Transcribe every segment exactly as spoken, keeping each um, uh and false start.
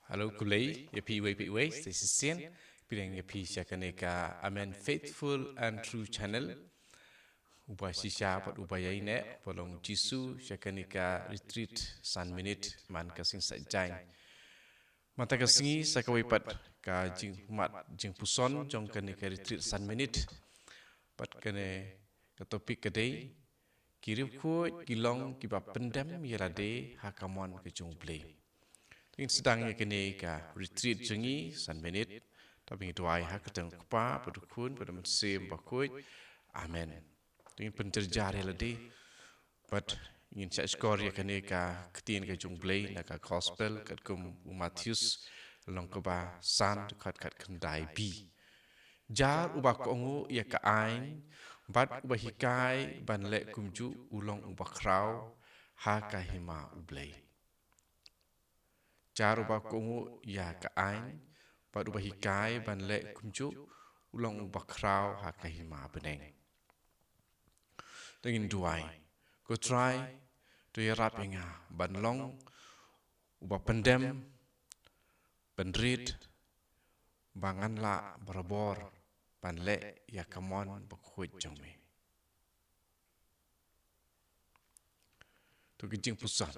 Hello, khublei ïa phi iwei pa iwei, sa shisien pdiang ïa phi sha kane ka Amen Faithful and True Channel. Uba shisha bad uba ïaineh, uba long Jisu, sha kane ka retreat san minit man ka Sngi Saitjaiñ. Mynta ka sngi sa kawei pat ka jingmat jingpuson jong kane ka retreat san minit. Bad kane ka topic ka dei, ki riewkhuid ki long kiba pyndem ïa lade ha ka mon ka jong U Blei. Te ngin sdang ïa kane ka retreat jong ngi san minit. Te ba ngin duwai ha ka kyrteng U Kpa bad U Khun bad U Mynsiem Bakhuid. Amen. Te ngin pynjarjar ïa lade. Bad ngin shah shkor ïa kane ka ktien ka jong U Blei na ka gospel katkum u Mathaios, lynnong kaba san, dkhot khatkhyndai B. Jar uba kohnguh ïa ka aiñ bad uba hikai ban leh kumjuh u long uba khraw ha ka hima U Blei. Jar uba kohnguh ïa ka aiñ bad uba hikai ban leh kumjuh u long uba khraw ha ka hima bneng. Te ngin duwai. Ko Trai, to ïarap ïa nga ban long uba pyndem, pynrit, ba ngan lah barabor ban leh ïa ka mon bakhuid jong me. To ka jingpuson.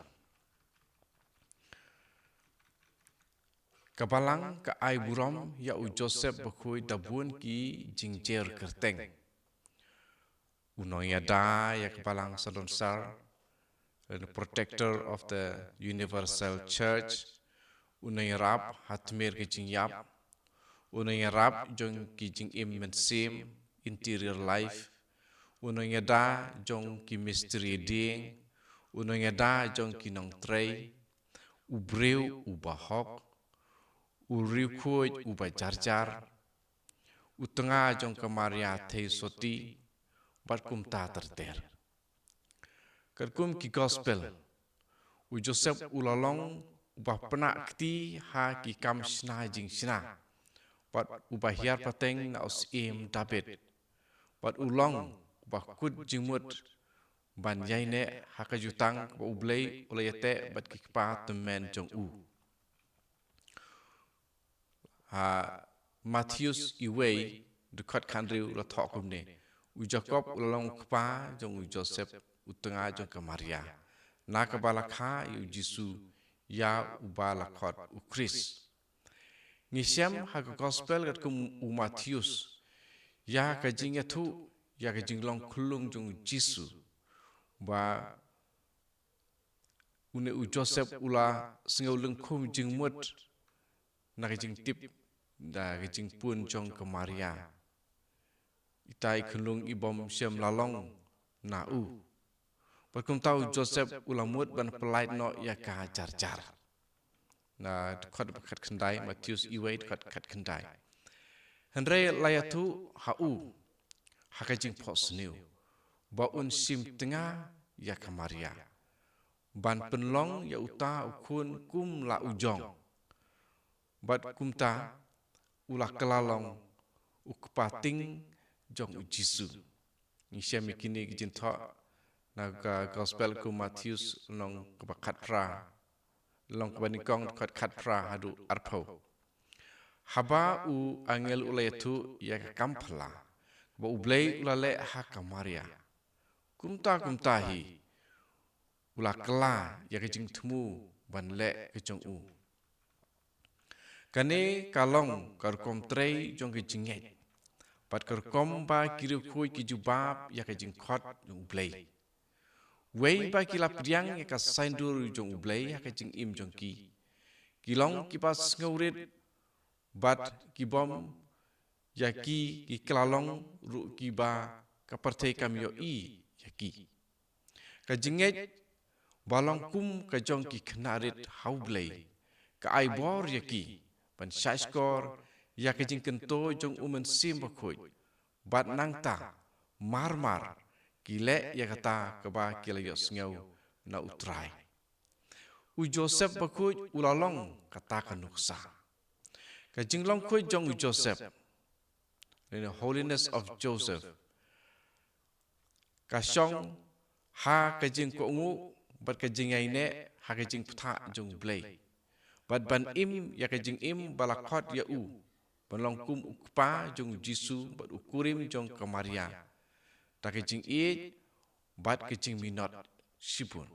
Ka balang ka ai burom ïa u Joseph Bakhuid da bun ki jingjer kyrteng. U nongïada ïa ka balang Salonsar, the protector of the universal church, u nongïarap ha tmier ki jingïap, u nongïarap jong ki jingim mynsiem, interior life, u nongïada jong ki mistri dieng, u nongïada jong ki nongtrei, u briew uba hok, u riewkhuid uba jarjar, u tnga jong ka Maria Theisotti, bad kumta ter ter. Katkum ki gospel, u Joseph u la long uba pynah kti ha ki kam shna jingshna, bad uba hiar pateng na u Syiem David, bad u long uba kut jingmut ban ïaineh ha ka jutang kaba U Blei u la ïateh bad ki kpa tymmen jong u. Ha Mathaios iwei, dkhot khathynriew la thoh kumne: U Jakob u la long u kpa jong u Joseph, u tnga jong ka Maria, na kaba la kha ïa u Jisu, ïa uba la khot u Khrist. Ngi shem ha ka gospel katkum u Mathaios ïa ka jingïathuh ïa ka jinglong khyllung jong u Jisu, ba une u Joseph u la sngew lyngkhum jingmut na ka jingtip da ka jingpun jong ka Maria. Ita i khunlung i bym shym la long na u. Bad kumta u Joseph u la mut ban pyllait noh ïa ka jarjar. Na dkhot ba khatkhyndai, Mathaios iwei dkhot khatkhyndai. Hynrei la ïathuh ha u ha ka jingphohsniew ba un shim tnga ïa ka Maria, ban pynlong ïa uta u khun kum la u jong. Bad kumta u la kylla long u kpa ting jong u Jisu. Ngi shem ïa kine ki jingthoh na ka gospel u Mathaios, lynnong kaba khatphra, lynnong kaba nyngkong, dkhot khatphra haduh arphew. Haba u angel u la ïathuh ïa ka kam phylla ba U Blei u la leh ha ka Maria, kumta kumta hi u la kylla ïa ka jingthmu ban leh ka jong u. Kane ka long ka rukom trei jong ka jingngeit, bad ka rukom ba ki riewkhuid ki jubab ïa ka jingkhot jong U Blei. Wei ba ki la pdiang ïa ka saiñdur jong U Blei ha ka jingim jong ki, ki long kiba sngewrit, bad ki bym ïa ki, ki kylla long ruh kiba ka pyrthei kam ïohi ïa ki. Ka jingngeit ba long kum ka jong ki khynnah rit ha U Blei ka ai bor ïa ki ban shahshkor ïa ka jingkyntu jong U Mynsiem Bakhuid, bad nangta marmar ki leh ïa kata kaba ki la ïohsngew na U Trai. U Joseph Bakhuid u la long kata ka nuksa. Ka jinglong khuid jong u Joseph, the holiness of Joseph, ka shong ha ka jingkohnguh bad ka jingïaineh ha ka jingpyrta jong U Blei. bad ban im ïa ka jingim ba la khot ïa u ban long kum u kpa jong u Jisu bad u kurim jong ka Maria, da ka jingïeit bad ka jingminot shibun.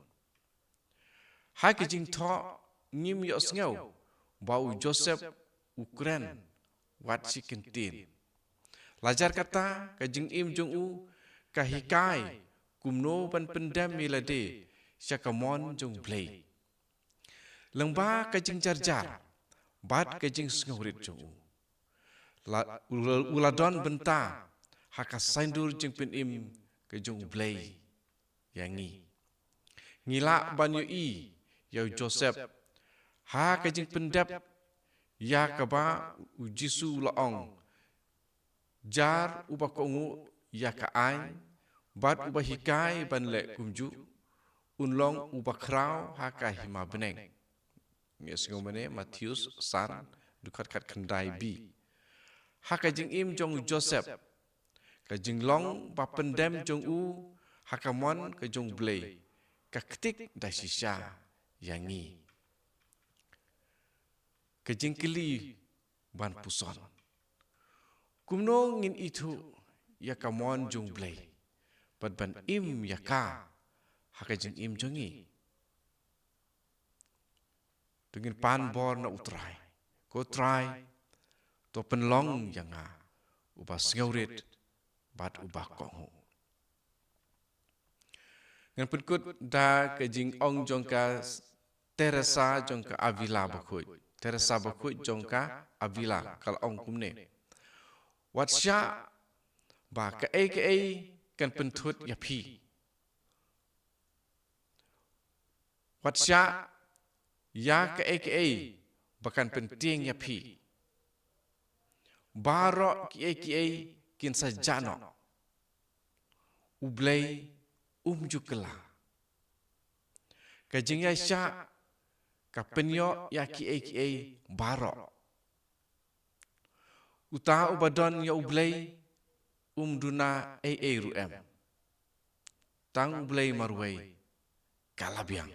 Ha ka jingthoh ngim ïohsngew ba u Joseph u kren wat shi kyntien. Lajar kata, ka jingim jong u ka hikai kumno ban pyndem ïa lade sha ka mon jong u Blei. Lyngba ka jingjarjar bad ka jingsngewrit jong u, la, u la, u la don bynta ha ka saiñdur jingpynim ka jong u Blei ïa ngi. Ngi lah ban ïohi ïa u Joseph ha ka jingpyndep ïa kaba u Jisu u la ong, jar uba kohnguh ïa ka aiñ bad uba hikai ban leh kumjuh, un long uba khraw ha ka hima bneng. Ngi sngew mane Mathaios san, dkhot khatkhyndai B. Ha ka jingim jong u Joseph, ka jinglong ba pyndem jong u ha ka mon ka jong u Blei ka ktik da shisha ïa ngi. Ka jingkylli ban puson: kumno ngin ithuh ïa ka mon jong u Blei bad ban im ïa ka ha ka jingim jong ngi? To ngin pan bor na u Trai. Ko Trai, to pynlong ïa nga uba sngewrit bad uba kohnguh. Ngan pynkut da ka jingong jong ka Teresa jong ka Avila bakhuid. Teresa bakhuid jong ka Avila ka la ong kumne: wat shah ba kaei kaei kan pynthut ïa phi. Wat shah ïa kaei kaei ba kan pyntieng ïa phi. Baroh kiei kiei kin sa jah noh. U Blei um ju kylla. Ka jingïaishah ka pynïoh ïa kiei kiei baroh. Uta uba don ïa u Blei um duna ei ei ruh em. Tang u Blei marwei ka la biang.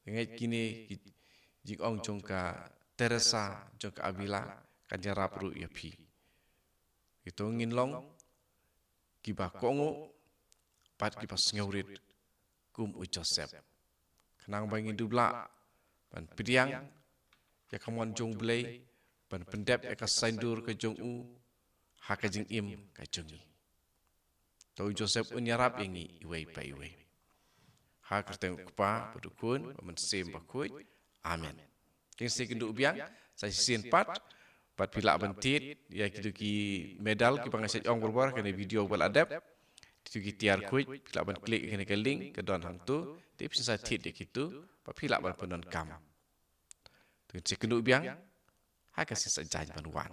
Ngeit kine ki jingong jong ka Teresa jong ka Avila kan ïarap ruh ïa phi. Kito ngin long kiba kohnguh bad kiba sngewrit kum u Joseph, khnang ba ngin dup lah ban pdiang ïa ka mon jong u Blei, ban pyndep ïa ka saiñdur ka jong u ha ka jingim ka jong ngi. To u Joseph un ïarap ïa ngi iwei pa iwei. Ha ka kyrteng u Kpa bad u Khun bad u Mynsiem Bakhuid. Amen. Te ngin sa ïakynduh biang sa shisien pat, bad phi lah ban thied ïa kito ki medal kiba nga shait ong barabor ha kane ka video ba la dep. Kito ki tiar khuid phi lah ban click ïa kane ka link ka don hangto, te phin sa thied ïa kito bad phi lah ban pyndonkam. Te ngin sa ïakynduh biang ha ka sien sa jan ban wan.